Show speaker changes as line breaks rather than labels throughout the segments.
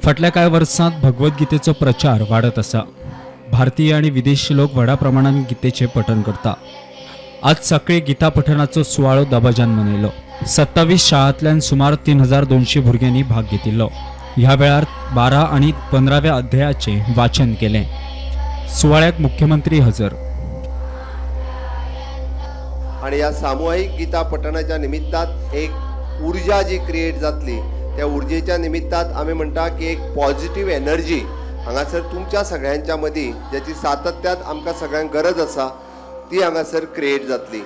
फाटल्या कांय वर्सांत भगवद्गीतेचो प्रचार वाडत आसा. भारतीय आनी विदेशी लोक व्हडा प्रमाणान गीतेचें पठण करता. आज सकाळी गीता पठणाचो सुवाळो दबाज्यान मनयलो. 27 शाळांतल्यान सुमार 3200 भुरग्यांनी भाग घेतिल्लो. ह्या वेळार 12 आनी 15व्या अध्यायाचें वाचन केलें. सुवाळ्याक मुख्यमंत्री हजर.
आणि ह्या सामुहीक गीता पठणाच्या निमित्तात एक ऊर्जा जी क्रिएट जातली त्या ऊर्जेच्या निमित्तात आमी म्हणटा की एक पॉझिटिव्ह एनर्जी हांगासर तुमच्या सगळ्यांच्या मदीं ज्याची सातत्यात आमकां सगळ्यांक गरज आसा ती हांगासर क्रिएट जातली.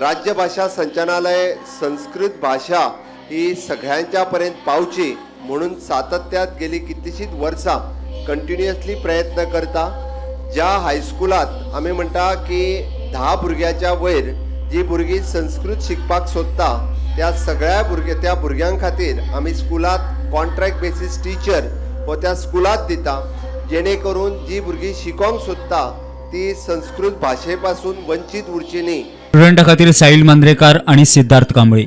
राज्यभाशा संचालनालय संस्कृत भाशा ही सगळ्यांच्या पर्यंत पावची म्हणून सातत्यात गेली कितलीशीच वर्सां कंटिन्युअसली प्रयत्न करता. ज्या हायस्कुलांत आमी म्हणटा की 10 भुरग्याच्या वयर जी भुरगीं संस्कृत शिकपाक सोदता त्या सगळ्या त्या भुरग्यां खातीर आमी स्कुलांत कॉन्ट्रॅक्ट बेसीस टिचर हो त्या स्कुलांत दिता, जेणे करून जी भुरगीं शिकोंक सोदता ती संस्कृत भाशे पासून वंचीत उरची न्ही.
स्टुडंटा खातीर साहिल मांद्रेकार आणि सिद्धार्थ कांबळी.